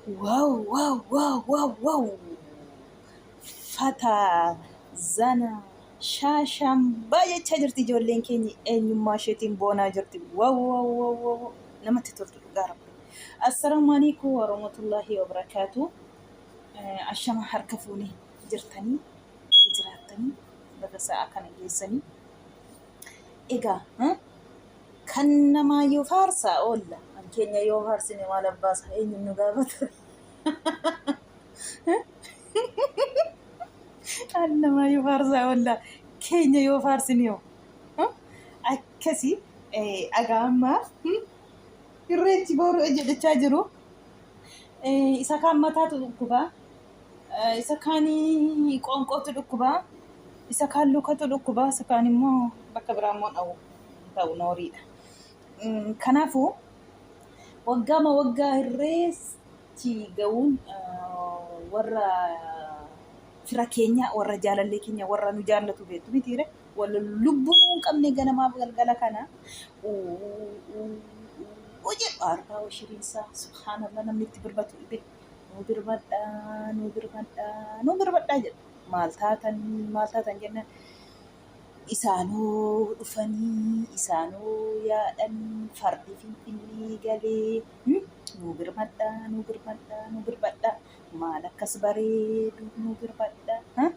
Wow wow wow wow wow fataa zana shaashambaa jechaa jirti ijoolleen keenya eenyummaa isheetiin boonaa jirti. Wow wow wow wow namatti toltu dhugaa rabbi. Assalaamu alaikum warahmatullahi wabarakaatu. Ashama harka fuunee jirtanii baga jiraattanii baga sa'a kana geessanii. Egaa Kan namaa yoo faarsaa oolla. Kan keenya yoo faarsine maal abbaasa eenyuun nu gaafata. Kan namaa yoo faarsaa oolla. Keenya yoo faarsine hoo. Akkasi dhagaa ammaa irreechi boru jedhachaa jiru. Isa kaan mataatu dhukkuba. Isa kaan qoonqootu dhukkuba. Isa kaan lukatu dhukkuba. Isa kaan immoo bakka biraa immoo dha'u. Ta'u nooriidha. Kanaafuu waggaama waggaa irreechi ga'uun warra fira keenya warra jaalallee keenya warra nu jaallatu beektu mitiire warra lubbuu nu hin qabne ganamaaf galgala kana jedhu arbaa washiriinsaa subhaanallah namni itti birbatu dhibe nu birmadhaa nu birmadhaa nu birmadhaa jedhu maal taatan maal taatan jennaan Isaanoo dhufanii, isaanoo yaadhan, fardi Finfinnee galee, nuu birmadhaa, nuu birmadhaa, nuu birmadhaa, maal akkas bareedu nuu birmadhaa,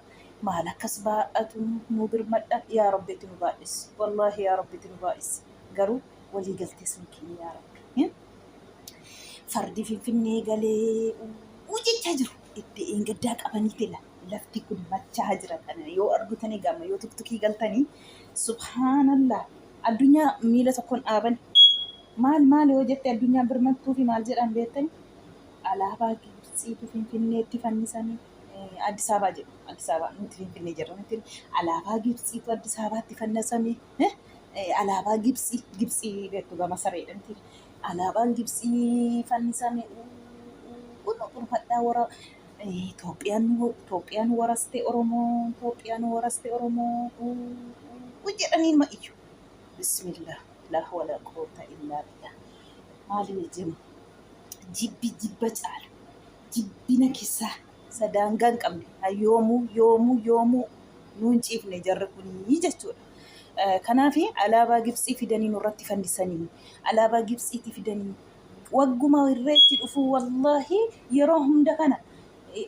maal akkas baay'atu nuu birmadhaa, yaa Rabbi ati nu baay'isi, wallaahi yaa Rabbi ati nu baay'isi, garuu walii galtees nu kenni yaa Rabbi. Fardi Finfinnee galee uu jechaa jiru. Itti eengaddaa qabanii fila. Lafti kun machaha jira kana yoo argitanii gama yoo tuktukii galtanii subhaanallah addunyaa miila tokkoon dhaaban maal maal yoo jette addunyaa birmattuu fi maal jedhan beektani alaabaa Gibxiitu Finfinneetti fannisanii Addis Ababaa jedhu Addis Ababaa nuti Finfinnee jirra nuti alaabaa Gibxiitu Addis Ababaatti fannisame alaabaa Gibxii Gibxii beektu gama sareedha miti alaabaan Gibxii fannisame kun qurfadhaa wara Itoophiyaan Itoophiyaan waraste Oromoo Itoophiyaan waraste Oromoo jedhanii ma iyyu. Bismillah laa wala quwwata illaa billah. Maali jennu jibbi jibba caala jibbina keessaa isa daangaa hin qabne yoomuu yoomuu yoomuu nuun ciifne jarri kunii jechuudha. Kanaaf alaabaa Gibxii fidanii nurratti fannisanii alaabaa Gibxiitti fidanii wagguma irreechi dhufu wallaahi yeroo hunda kana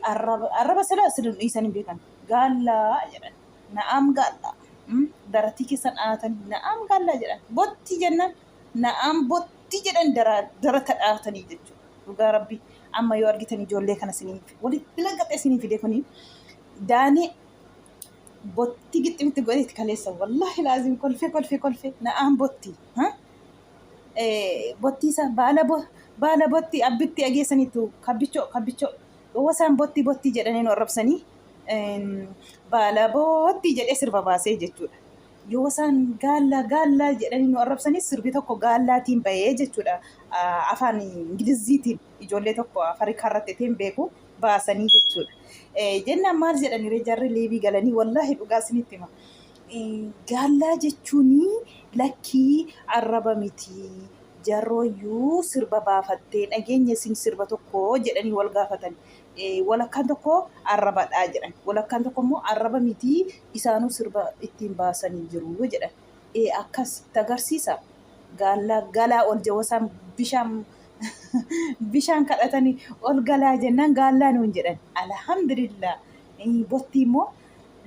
arraba arraba silaa isin dhiisan hin beekan gaallaa jedhan na'aam gaallaa daratii keessan dhaatanii na'aam gaallaa jedhan botti jennaan na'aam botti jedhan darata dhaatanii jechuudha dhugaa rabbi amma yoo argitan ijoollee kana isinii walitti laqaxee isinii fide kuni daanii botti gixximitti godheeti kaleessa wallaahi laazim kolfee kolfee kolfee na'aam botti bottii isaa baala baala botti abbitti dhageessaniitu kabbichoo kabbichoo wasaan botti botti jedhanii nu arrabsanii baala botti jedhee sirba baasee jechuudha. Yoo isaan gaallaa gaallaa jedhanii nu arrabsanii sirbi tokko gaallaatiin bahee jechuudha. Afaan Ingiliziitiin ijoollee tokko Afrikaa irratti ittiin beeku baasanii jechuudha. Jennaan maal jedhanii jarri liibii galanii wallaahi dhugaa isinitti hima. Gaallaa jechuun lakkii arraba miti. Jarrooyyuu sirba baafattee dhageenya isin sirba tokko jedhanii wal gaafatan. Walakkaan tokko arrabadha jedhan. Walakkaan tokko immoo arraba miti isaanuu sirba ittiin baasanii jiru jedhan. Akkas itti agarsiisa. Gaallaa galaa ol jawasaan bishaan bishaan kadhatanii ol galaa jennaan gaallaa nuun jedhan. Alhamdulillah. Bottii immoo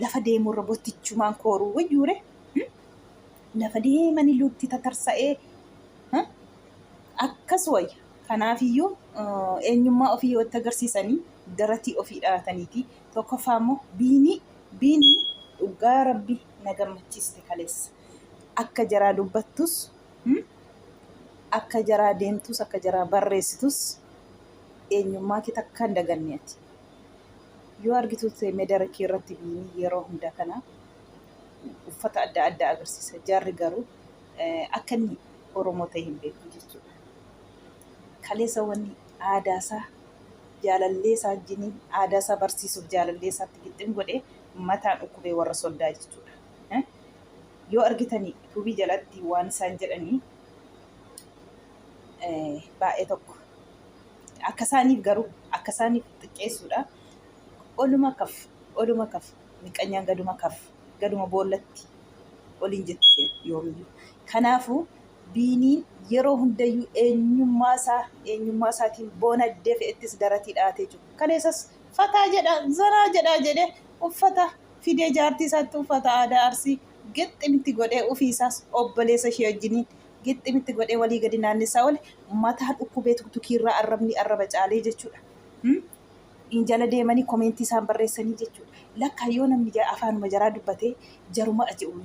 lafa deemurra bottichumaan kooruu wayyuure lafa deemanii lutti tatarsa'ee akkas wayya. Kanaafiyyuu eenyummaa ofii yoo itti agarsiisanii daratii ofii dhaataniiti. Tokkoffaa immoo biinii biinii dhugaa rabbi na gammachiiste kaleessa. Akka jaraa dubbattus akka jaraa deemtus akka jaraa barreessitus eenyummaa kee takka hin daganne ati. Yoo argitu ta'e medarakii irratti biinii yeroo hunda kana uffata adda addaa agarsiisa. Jarri garuu akka inni Oromoo ta'e hin beeku jechuudha. Kaleessa wanni aadaa isaa jaalallee isaa wajjiniin aadaa isaa barsiisuuf jaalallee isaatti gixxim godhee mataan dhukkubee warra soddaa jechuudha. Yoo argitanii tuubii jalatti waan isaan jedhanii baay'ee tokko akka isaaniif garuu Akka isaaniif xiqqeessuudha. Oluma kaf, oluma kaf, miqqanyaan gaduma kaf, gaduma boollatti oliin jettu isheen yoomiyyuu. Kanaafuu Biiniin yeroo hundayyuu eenyummaa isaa eenyummaa isaatiin boona iddee fe'ettis daratii dhahatee jiru. Kaleessas fataa jedha zanaa jedhaa jedhee uffata fidee jaartii isaatti uffata aadaa Arsii gixximitti godhee ufii isaas obboleessa ishee wajjiniin gixximitti godhee walii gadi naannessaa oole mataa dhukkubee tuktukiirraa arrabni arraba caalee jechuudha. In jala deemanii komeentii isaan barreessanii jechuudha. Lakkaa yoo namni afaanuma jaraa dubbatee jaruma aji'u.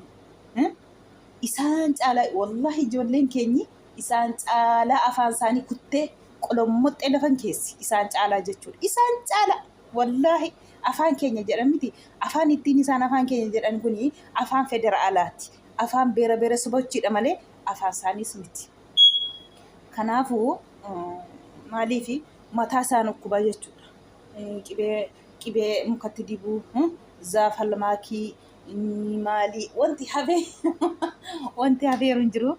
Isaan caalaa wallahi ijoolleen keenyi isaan caalaa afaan isaanii kuttee qolommoxxee lafan keessi isaan caalaa jechuudha. Isaan caalaa wallahi afaan keenya jedhan miti afaan ittiin isaan afaan keenya jedhan kuni afaan federaalaati. Afaan beera beera sobochiidha malee afaan isaaniis miti. Kanaafuu maaliif mataa isaan dhukkubaa jechuudha. Qibee qibee mukatti dibuu zaafalmaakii maalii wanti hafee wanti hafeeru hin jiru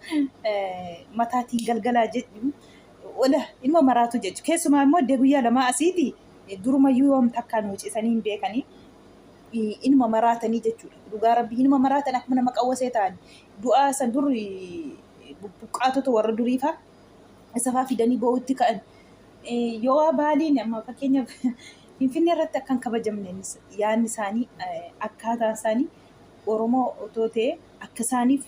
mataatiin galgalaa jedhu ola ilma maraatu jechu keessumaa immoo iddee guyyaa lamaa asiiti durumayyuu yoom takkaa nu cisanii hin beekanii inuma maraatanii jechuudha dhugaa rabbii inuma maraatan akkuma nama qawwasee ta'an du'aa san dur buqqaatota warra duriifaa isa faa fidanii boo'utti ka'an yoo baaliin amma fakkeenyaaf Finfinnee irratti akka hin kabajamne yaadni isaanii akkaataan isaanii Oromoo otoo ta'e akka isaaniif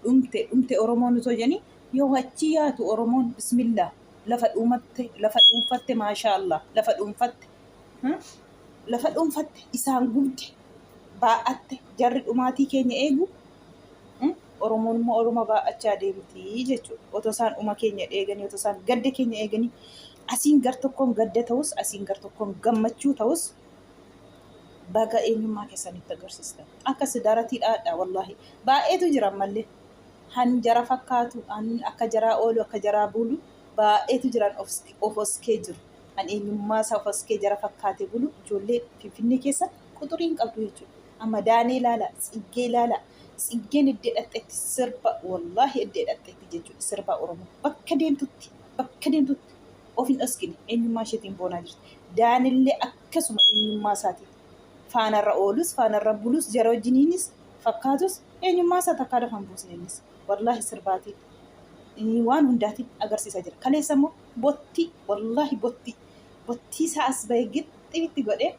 dhumte dhumte Oromoon otoo jedhanii yoo achi yaatu Oromoon bismillah lafa dhuumatte lafa dhuunfatte maashaa Allah lafa dhuunfatte lafa dhuunfatte isaan gubde baa'atte jarri dhumaatii keenya eegu Oromoon immoo Oromoo baa'achaa deemti jechuudha. Otoo isaan dhuma keenya eeganii, otoo isaan gadda keenya eeganii, asiin gar tokkoon gadda ta'us, asiin gar tokkoon gammachuu ta'us, baga eenyummaa keessanitti agarsiistan. Akkas daratii dhaadha wallaahi. Baay'eetu jira ammallee. Han jara fakkaatu, han akka jaraa oolu, akka jaraa bulu baay'eetu jiran of oskee jiru. Han eenyummaa isaa of oskee jara fakkaate bulu ijoollee Finfinnee keessa quxurii hin qabdu jechuudha. Amma Daanee ilaala, Tsiggee ilaala. Tsiggeen iddee dhaqxetti sirba wallaahi iddee dhaqxetti jechuudha sirba Oromoo bakka deemtutti bakka deemtutti of hin dhoskine eenyummaa isheetiin boonaa jirti. Daanillee akkasuma eenyummaa isaatiin faanarra oolus faanarra bulus jara wajjiniinis fakkaatus eenyummaa isaa takkaa lafa hin buusne innis wallaahi sirbaatiin waan hundaatiin agarsiisaa jira. Kaleessa immoo bottii wallaahi bottii bottii isaa as bahee gixximitti godhee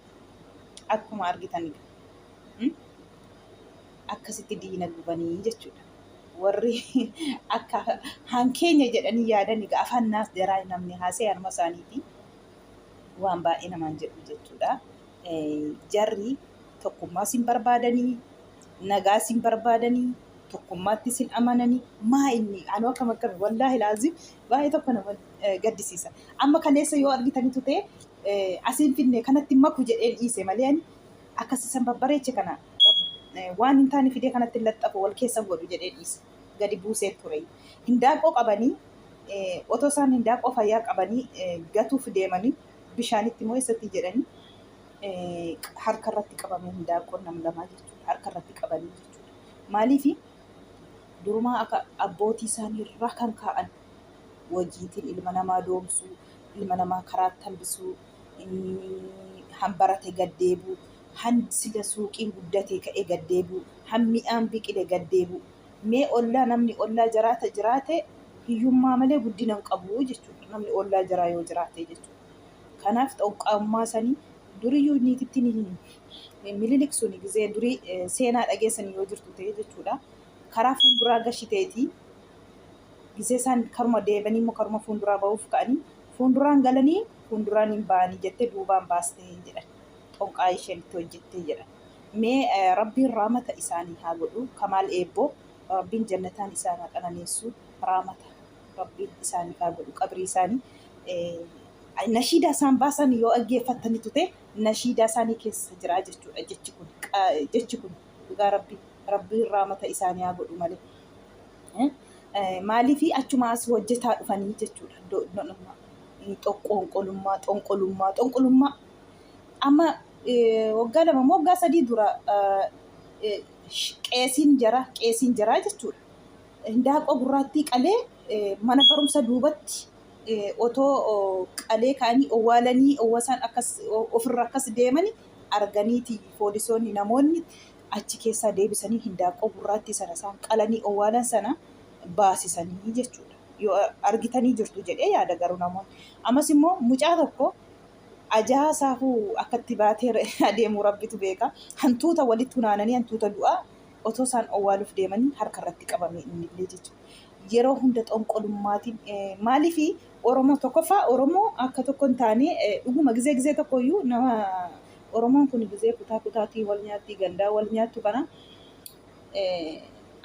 akkuma argitan akkasitti diina gubanii jechuudha. Warri akka hankeenya jedhanii yaadan egaa afaan naaf jaraa namni haasee harma isaaniiti waan baay'ee namaan jedhu jechuudha. Jarri tokkummaa sin barbaadanii, nagaa sin barbaadanii, tokkummaatti sin amananii maa inni anuu akkam akkami wallaahi laazim baay'ee tokko nama gaddisiisa. Amma kaleessa yoo argitanitu ta'e asiin finne kanatti maku jedheen dhiise malee ani akkas isan babbareeche kana waan hin taane fidee kanatti laxxafu wal keessa godhu jedhee dhiise gadi buusee ture. Hindaanqoo qabanii otoo isaan hindaanqoo fayyaa qabanii gatuuf deemanii bishaanitti moo eessatti jedhanii harka irratti qabame hindaanqoon nam lamaa jechuudha. Harka irratti qabanii jechuudha. Maaliif durumaa akka abbootii isaanii irraa kan kaa'an hojiitiin ilma namaa doomsuu, ilma namaa karaatti hambisuu, han barate gad deebuu, han sila suuqiin guddatee ka'e gad deebuu, han mi'aan biqile gad deebuu. Mee ollaa namni ollaa jaraata jiraate hiyyummaa malee guddina hin qabu jechuudha. Namni ollaa jaraa yoo jiraate jechuudha. Kanaaf xonqaa'ummaa sanii duriyyuu niitittiin Mililik suni gizee durii seenaa dhageessanii yoo jirtu ta'e jechuudha. Karaa fuulduraa gashiteeti Gisee isaan karuma deebanii immoo karuma fuunduraa bahuuf ka'anii fuunduraan galanii fuunduraan hin ba'anii jettee duubaan baastee jedhan. Xonqaa isheen itti hojjettee jedhan. Mee Rabbiin raamata isaanii haa godhu. Kamaal Eebboo Rabbiin jannataan isaan haa qananeessu. Raamata Rabbiin isaaniif haa godhu qabrii isaanii. Nashiidaa isaan baasan yoo dhaggeeffattanitu ta'e nashiidaa isaanii keessa jira jechuudha jechi kun jechi kun dhugaa Rabbii Rabbiin raamata isaanii haa godhu malee. Maaliif achuma as hojjetaa dhufanii jechuudha. Xonqolummaa, xonqolummaa, xonqolummaa. Amma waggaa 2 moo waggaa 3 dura qeesiin jara qeesiin jaraa jechuudha. Hindaaqoo gurraattii qalee mana barumsa duubatti Otoo qalee ka'anii owwaalanii owwasaan akkas ofirra akkas deemani arganiiti poolisoonni namoonni achi keessaa deebisanii hindaaqqoo gurraattii sana isaan qalanii owwaalan sana baasisanii jechuudha. Yoo argitanii jirtu jedhee yaada garuu namoonni. Ammas immoo mucaa tokko ajaa isaafuu akkatti baatee adeemu rabbitu beeka. Hantuuta walitti hunaananii hantuuta du'aa otoo isaan owwaaluuf deemanii harka irratti qabame innillee jechuudha. Yeroo hunda xonqolummaatiin maaliif Oromoo tokkoffaa Oromoo akka tokko hin taane dhuguma gizee gizee tokkoyyuu nama Oromoon kun gizee kutaa kutaatii wal nyaattii gandaa wal nyaattu kana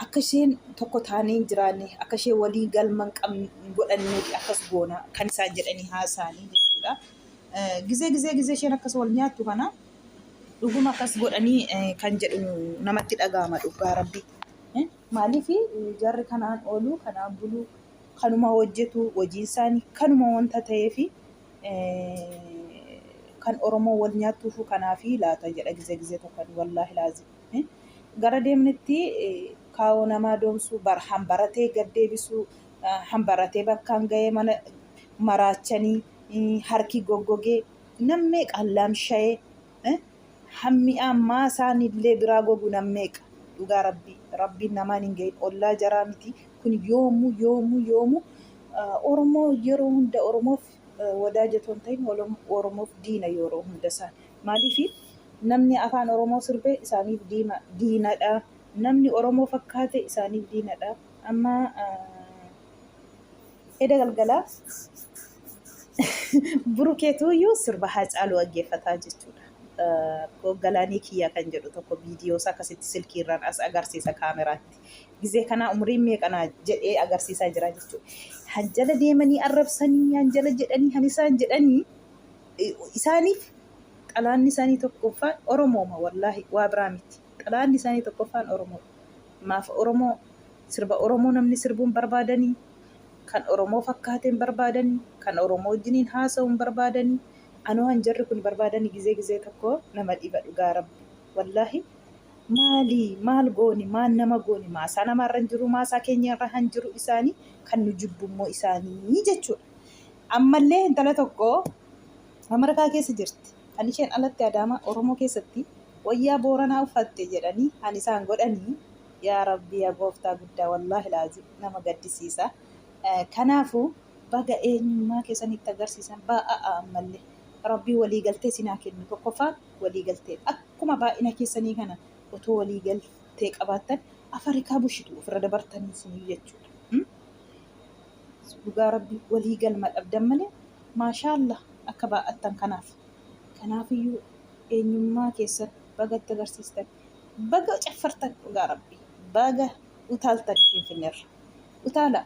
akka isheen tokko taanee hin jiraanne akka isheen walii galma hin qabne hin godhanneeti akkas goona kan isaan jedhanii haasa'anii jechuudha. Gizee gizee gizee isheen akkas wal nyaattu kana dhuguma akkas godhanii kan jedhu namatti dhaga'ama dhugaa rabbi. Maaliif jarri kanaan oolu kanaan bulu kanuma hojjetu hojiin isaanii kanuma wanta ta'eef kan Oromoo wal nyaattuufu kanaafi laata jedha gizee gizee tokko wallaahi laazim. Gara deemnetti kaawoo namaa doomsuu bar hanbaratee gad deebisuu hanbaratee bakkaan ga'ee mana maraachanii harki goggogee nam meeqa laamsha'ee hammi ammaa isaanillee biraa gogu nam meeqa dhugaa rabbii rabbiin namaan hin gahin ollaa jaraa miti kun yoomuu yoomuu yoomuu Oromoo yeroo hunda Oromoof wadaaja otoo hin ta'in Oromoof diina yeroo hunda isaan maaliif namni afaan Oromoo sirbe isaaniif diima diinadha namni Oromoo fakkaate isaaniif diinadha amma eda galgalaa Burukeetuuyyuu sirba Haacaaluu dhaggeeffataa jechuudha. Galaanii kiyyaa kan jedhu tokko viidiyoo isaa akkasitti silkii irraan as agarsiisa kaameraatti. Gizee kanaa umriin meeqanaa jedhee agarsiisaa jira jechuudha. Hanjala deemanii arrabsanii, hanjala jedhanii, han isaan jedhanii isaaniif xalaanni isaanii tokkoffaan Oromooma wallaahi waa biraa miti. Xalaanni isaanii tokkoffaan Oromoodha. Maaf Oromoo sirba Oromoo namni sirbuun barbaadanii kan Oromoo fakkaate hin barbaadanii kan Oromoo wajjiniin haasa'u hin barbaadanii anoo han jarri kun barbaadanii gizee gizee tokko nama dhiba dhugaa rabbi wallaahi maali maal goone maal nama goone maasaa namaarra hin jiru maasaa keenya irra han jiru isaanii kan nu jibbu immoo isaanii jechuudha. Ammallee intala tokko Ameerikaa keessa jirti. Kan isheen alatti Adaamaa Oromoo keessatti wayyaa Booranaa uffatte jedhanii han isaan godhanii yaa Rabbii yaa gooftaa guddaa wallaahi laazim nama gaddisiisa. Kanaafuu baga eenyummaa keessan itti agarsiisan baa'aa ammallee Rabbii walii galtee isin haa kennu tokkoffaan walii galtee akkuma baay'ina keessanii kana otoo walii galtee qabaattan Afrikaa bushitu ofirra dabartanii isinii jechuudha. Dhugaa Rabbii walii galma dhabdan malee maashaallah akka baa'attan kanaaf. Kanaafiyyuu eenyummaa keessan baga itti agarsiistan baga caffartan dhugaa Rabbii baga utaaltan Finfinneerra. Utaala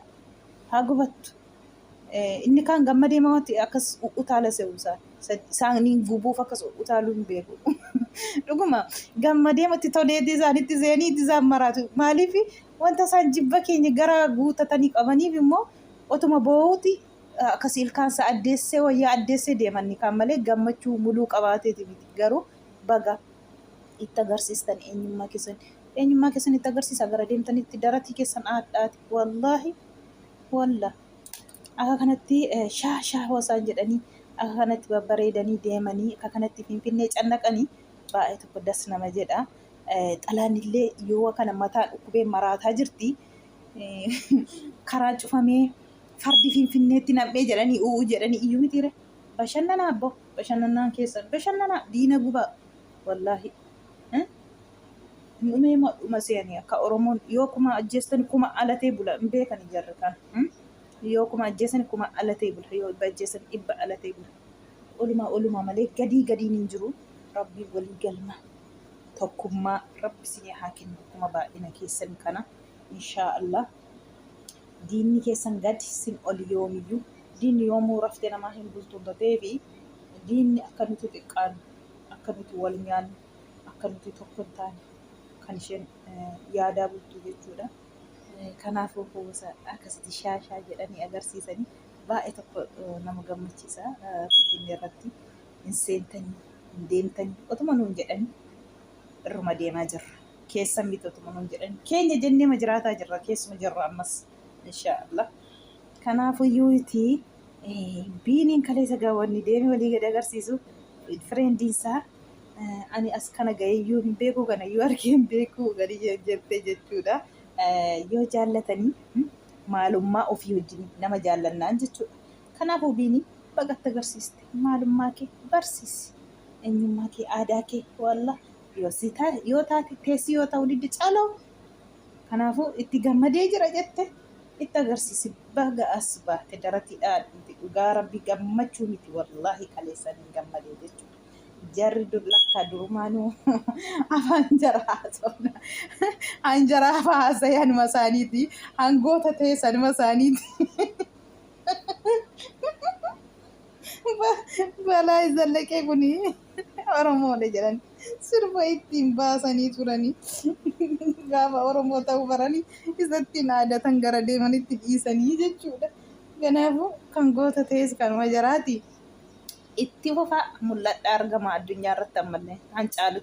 haa gubattu. Inni kaan gammadee mawatti akkas utaala se'u isaan. Isaaniin gubuuf akkas utaaluu hin beeku. Dhuguma gammadee matti toleetii isaanitti seenii itti isaan maraatu. Maaliif wanta isaan jibba keenya gara guutatanii qabaniif immoo otuma boo'uuti akkas ilkaansa addeessee wayyaa addeessee deeman kaan malee gammachuu muluu qabaateeti miti. Garuu baga itti agarsiistan eenyummaa keessan. Eenyummaa keessan itti agarsiisa gara deemtanitti daratii keessan aadhaati. Wallaahi wallah. Akka kanatti shaa shaa hoosaan jedhanii akka kanatti babbareedanii deemanii akka kanatti finfinnee cannaqanii baay'ee tokko das nama jedha. Xalaanillee yoo kana mataa dhukkubee maraataa jirti. Karaa cufamee fardi finfinneetti nam'ee jedhanii u'uu jedhanii iyyuu mitiire. Bashannanaa abbo bashannanaan keessan bashannanaa diina gubaa wallaahi. Hin dhumee moo dhuma se'anii akka Oromoon yoo kuma ajjeestan kuma alatee bula hin beekani jarri kana. Yoo kuma ajjeesan kuma alatee bula yoo dhibba ajjeesan dhibba alatee bula. Olumaa olumaa malee gadii gadiin hin jiru. Rabbi walii galma tokkummaa rabbi isinii haa kennu akkuma baay'ina keessan kana inshaa Allah. Diinni keessan gad sin ol yoomiyyuu diinni yoomuu raftee namaa hin bultu hin ta'eefi diinni akka nuti xiqqaannu akka nuti wal nyaannu akka nuti tokko hin taane kan isheen yaadaa bultu jechuudha. Kanaafuu kuusa akkasitti shaashaa jedhanii agarsiisanii baay'ee tokko nama gammachiisa. Finfinnee irratti hin seentanii hin deemtanii otuma nuun jedhanii irruma deemaa jirra. Keessan miti otuma nuun jedhanii keenya jennee jiraataa jirra keessuma jirra ammas inshaallah. Kanaafuyyuuti Biiniin kaleessa gaawwanni deeme walii gadi agarsiisu friendiin isaa ani as kana ga'eeyyuu hin beeku, kanayyuu argee hin beeku gadi jettee jechuudha. Yoo jaallatanii maalummaa ofii wajjin nama jaallannaan jechuudha. Kanaafuu Biinii bagatti agarsiiste, maalummaa kee barsiisi. Eenyummaa kee, aadaa kee, walla yoo si yoo taate teessi, yoo ta'u didde caloo. Kanaafuu itti gammadee jira jette, itti agarsiisi. Baga as baate daratiidhaa miti, dhugaa rabbi gammachuu miti, wallaahi kaleessan hin gammadee jechuudha. Jarri dur lakka durumaanuu afaan jara haasofna. Hanjara afaan haasayanuma isaaniiti. Hangoota ta'e sanuma isaaniiti. Balaa Zallaqee kuni Oromoodha jedhan sirba ittiin baasanii turanii, gaafa Oromoo ta'uu baranii isattiin aadatan gara deemanitti dhiisanii jechuudha. Kanaafuu kan goota ta'es kanuma jaraati. Itti fufaa, mul'adha, argama addunyaa irratti ammallee hancaalutti.